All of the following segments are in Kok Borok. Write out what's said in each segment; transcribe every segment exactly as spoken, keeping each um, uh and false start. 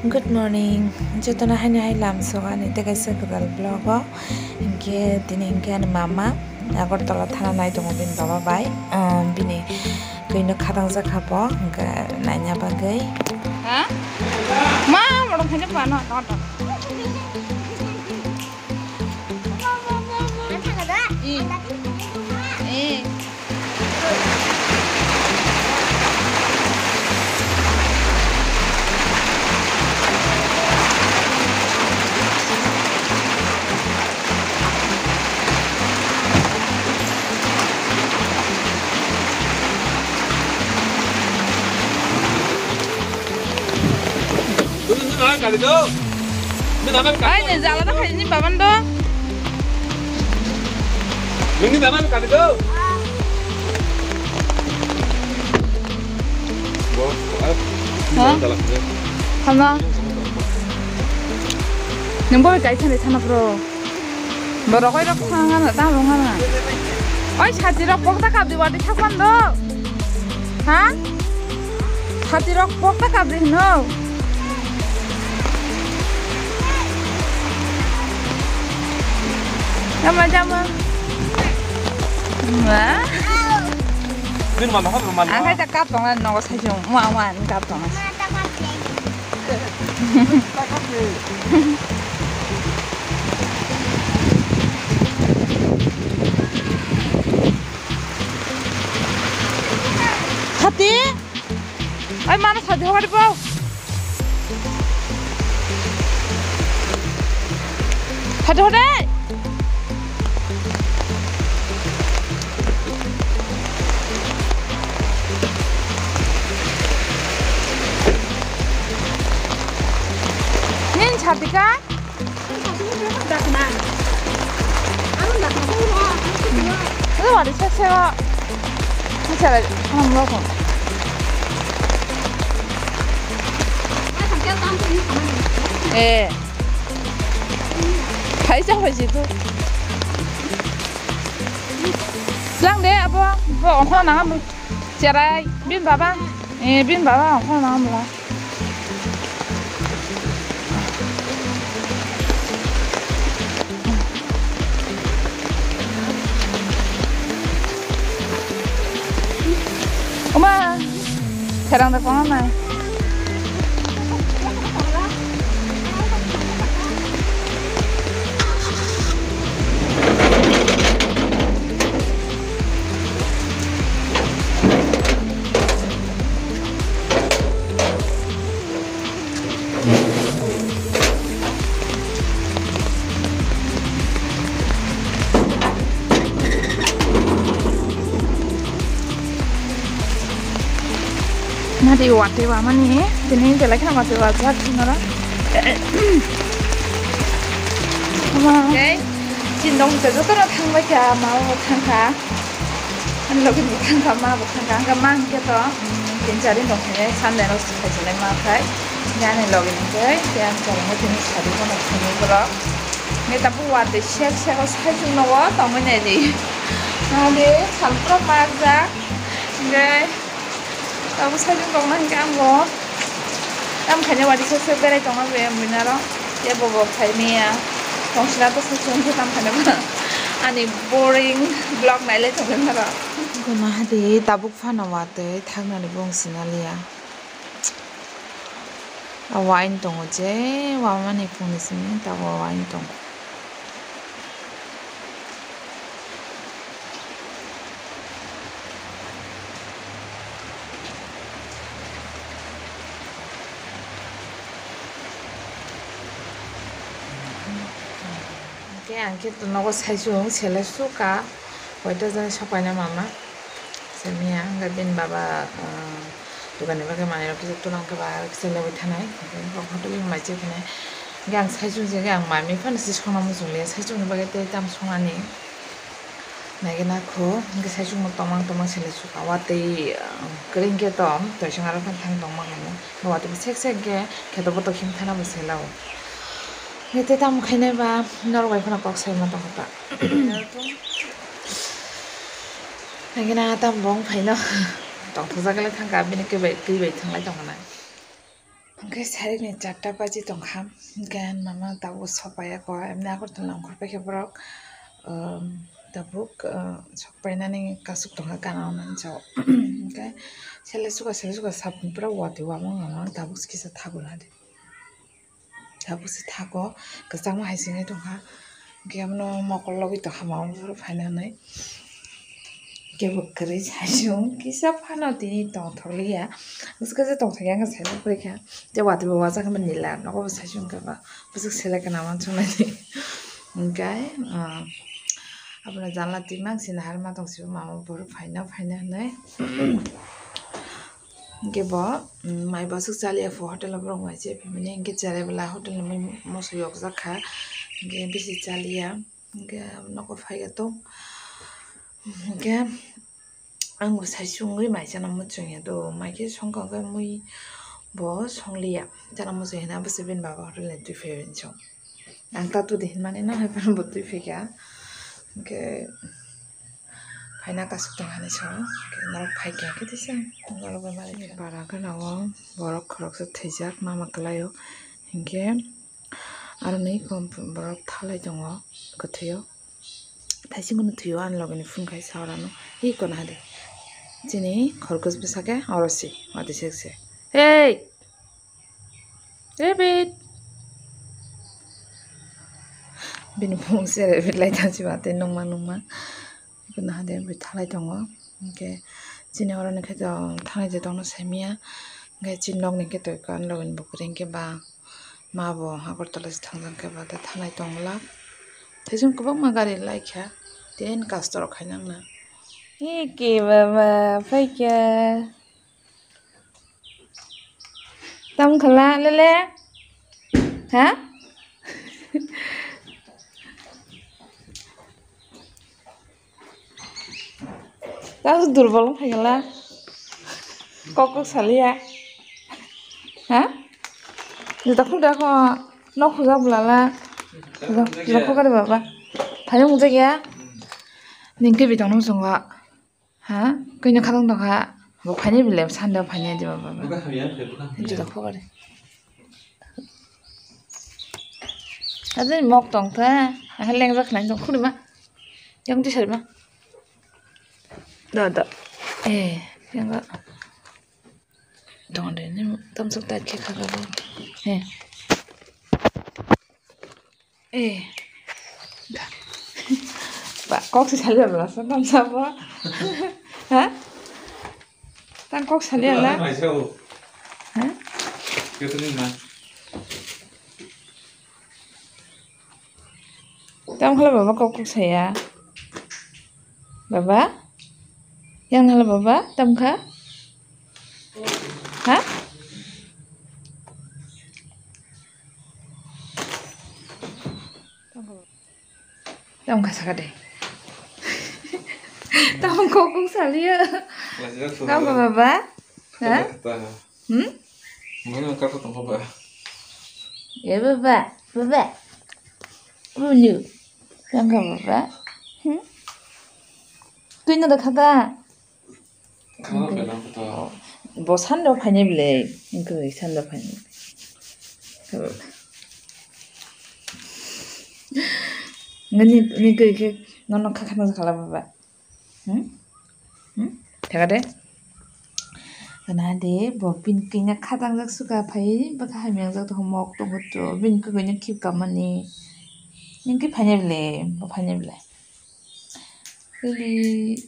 Good morning. Jotono haino hai lamsok ani tei kaisa kwtal vlog o. Hinkhe tini hinkhe ani mama Agartala thana nai tongo bini baba bai. Um, bini twino khatangjak kha bo, hinkhe naina bagwi. Ha? Ma, borok khaina pano, no, no. Eh. Eh. Ai, ne jala da khaini baban do. Nini baban kani do. Ha? Hama. Nungbo kai thani thana bro. Borok oi rok thang ngana, tamo ngana. Oi, sati rok pokta kapdi wadi thakman do. Ha? Sati rok pokta kapdi hino. Jama, jama. Ma? Bin mama, hama, mama. Ang kaya kap tonga, nogo sai jong. Wa, wa, kap tonga. Hati? Ai, mana sadi hokari po. Hati hore. Nin satika? Wari sek sek o. Bichara hamlo ko. Eh. Hai sa hai jitu. Lang de abo, bo ongkho nang amo. Cherai, bin baba. Eh, bin baba ongkho nang amo. Oma, serang da kono nai. Nadi wate wa mani, tini belai kheno wate wa jak nara. Okay, chini dong joto no thang bai kha, ma bo thang kha. Ani logi ni thang kha, ma bo thang kha, ang kha ma hingke to, mm, tin char din tong khe Sunday no sai chilai ma khai. Ani logi ni khe, tei ani chwrai no tini sadi bono thangwi borok. Neta buwa tei sek sek o sai chwng no o tongwi nai di. Ani salpro ma jak. Hingke tabuk sai chwng tong na hingke ang bo. Tam khaina wadi sek sek berai tongma be mui naro. Tei bo bo khai mia. Tong sina to sek sek tam khaina ba. Ani boring vlog nai le tongwi naro. Guna hadi tabuk phano watwi thaknani bung sinaliya. A wine tongo je wamani phungni simi tabuk wine tongo. Hingke ang khe nogo sai chwng sele suka, koita jani sokaina mama. Semiya, hingke bini baba, ah, dogan ni bagwi manwi rok kisa tulang khe ba kisa lebwi thanai. Hingke bokol twi mai chwng khe, hingke ang sai chwng se, hingke ang mai mi phano se songna muchung liya, sai chwng ni bagwi tei tamo songani. Naigena kho, hingke sai chwngno tomang tomang sele suka, watwi, ah, kwrwi hingke tom, toisong aro thang thang tongma khamu. Watwi sek sek khe, kheto boto khim thana bo sela o. Hingke tei tamo khainai ba, norok bai phano kok sai ma tongkha ta. Hingke na tam bong phaino tongthokjak le thangkha, bini khe bai, twi bai thanglai tongkha na. Hwnkhe sarikni charta baji tongkha, hwnkhe mama tabuk sopaiya kho, emni Agartala ongkhorpaikha borok, um, tabuk, uh, sokpainani kasuk tongkha gana o nani jao. Hwnkhe sele suka, sele suka, sabun pura watwi wama wama tabuk se kisa thago nadi. Tabuk se thago, kwchangma hai singwi tongkha. Hwnkhe abono mokol logwi tongkha, mama bohrok phaina hwnwi. Kebo kwrwi saichung kisa phano tini tongthokliya. Bwswk khe tongthokya wngkha saimung kwrwikha. Tei watwi bo wajakhe bo nila, nogo bo saichung khe ba bwswk selekhe na uansuknai. Hwnkhe, ah, abono janla twi mang sina harma tongsibo mama bohrok phaina phaina hwnwi. Hwnkhe bo, mm, mai bwswk chaliya pho hotel o borok mai se phimani, hwnkhe cherai bwla hotel ni mui moso yokjak kha, hwnkhe bisi chaliya, hwnkhe nogo phaiya tong, hwnkhe ang bo sai chungwi mai chana muchungya do, mai khe songkha hwnkhe mui bo songliya, chana muchungya hwnwi abo se bini baba hotel ni twi phaiwi chong. Ang ta tudi hinmani no hai phano bo twi phaikha. Hwnkhe phaina kasuk tong hani sao. Hwnkhe norok phaikha khe tisa norok bai malik kha. Bara gana o borok khoroksa thwijak mama kwlai o. Hwnkhe aro ni kom borok thalai tongo kwthwi o. Thaising bono thwi o ani loge ni phone khai sa orano. Hi kono hade. Chini khorgos bwsa khe oro si. Wadi sek se. Hey! Rabbit. Bini bumung se rabbit lai tang si ba tei nungma nungma. Bini hade bui thalai tongo. Hwnkhe chini oro ni khe to thanai je tongno saimanya. Hwnkhe chini nok ni khe to ekka ani loge ni bwkha ring khe ba ma bo Agartala se thangjak khe ba tei thanai tongla. Tei chwng kwbangma gari lai kha. Tei ani kastor rok khai nang na. Eke baba phaikha. Tam khala lele? Ha? Tam durbol wng khala. Kok kok saliya. Ha? Juta khulda kho. Nok khujak bulala. Juta khulkha de baba. Phaina mungjakya. Ningkhe bitong nung chwngwa. Ha? Koi no khatang tongkha. Bo phainai bile, sande o phainai di baba. Buka hamya, buka hamya. Juda khobari. Ado ni mok tongkha. Ang lengjak khnai tong khulima. Yang di sarima. Da, da. Eh, yang ga. Tong de ni tamsok ta khe kha ga. Eh. Eh. Ba, kok si salia bla sa tam sa ba. Ha? Tang kok salia la. Mai sa o. Ha? Kyo to ni ma. Tam khala baba kok kok saya. Baba? Yang nala baba, tam kha? Ha? Tam kha saka de. Tam kok kok salia. Tam kha baba? Ha? Hmm? Mungkin angkat ko tongko ba. Ya baba, baba. Unu. Yang ka baba. Hmm? Tui na da khata. Khama ka nang to. Bo sando phane bile. Ingko sando phane. Ngani ni ko ke nono kha khana khala baba. Hmm? Hmm? Thega de? Gana de, bo pin kanya khatang jak suka phai, baka hamyang jak to mok to to, bin ko kanya khip kamani. Ning ki phanya bile, bo phanya bile. Kili.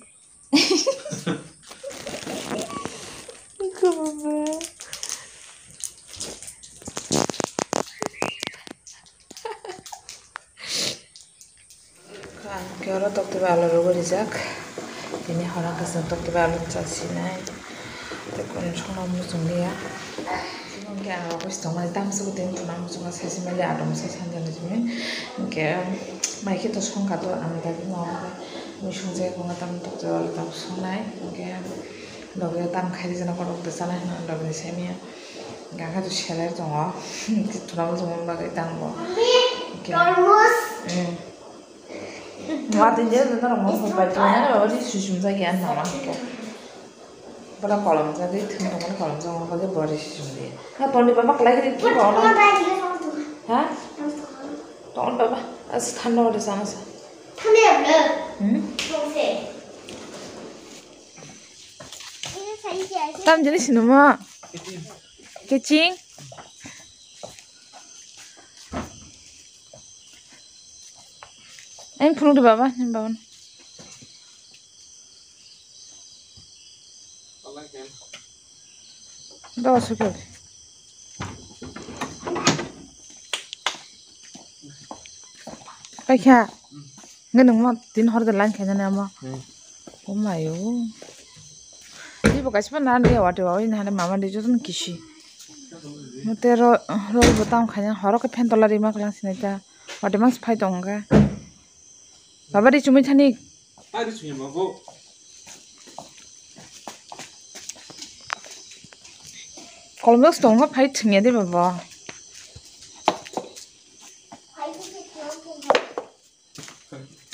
Ko baba. Ang khe oro tokti bai alu rwgwi rijak. Tini hora kwchwng tokti bai alu cha sinai. Tei kunu songno muchung liya. Hwnkhe ang office tongmani tamsok tei wngthana muchungo saichimali adong sai sanjani simi. Hwnkhe mai khe to songkha to ang dagino mui songjak tongo tamni tokti bai alu tabuk songnai. Hwnkhe logi o tam khai rijana kotok bwchanai hwnwi logini saimanya. Hwnkhe to seler tongo. Thwna muchungma bagwi tangbo. Hwnkhe, mm. Watwi je norok mosok bai tongo, ri sui sumjak ya nama khe. Kolom jagwi thwng tongmani kolom jagwi bari sijwk de. Ha, toni baba kwlai gidi ki bawo na? Ha? Toni baba, as thanda wada sana sa. Hmm? Tam jani sinuma. Keching. Ang phunuk de baba, ni baba. Do sukhe. Paikha. Nge nungma tin hor de line khaina ne amo. Hmm. Oh my oh. Ni bo kaisa na de wate wa ina hane mama de joton kisi. Mate ro ro bo tam khaina horo ke phen tola rima klang sinai ta. Wate mas phai tong ga. Baba ri chumui thani. Ari sunya babu. Kolmos tong ha phai thungya de baba.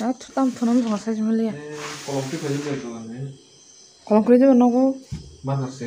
A thutam thunam jong sai jumle. Eh, kolom khe phai jumle to ane. Kolom kre de nogo. Mana se.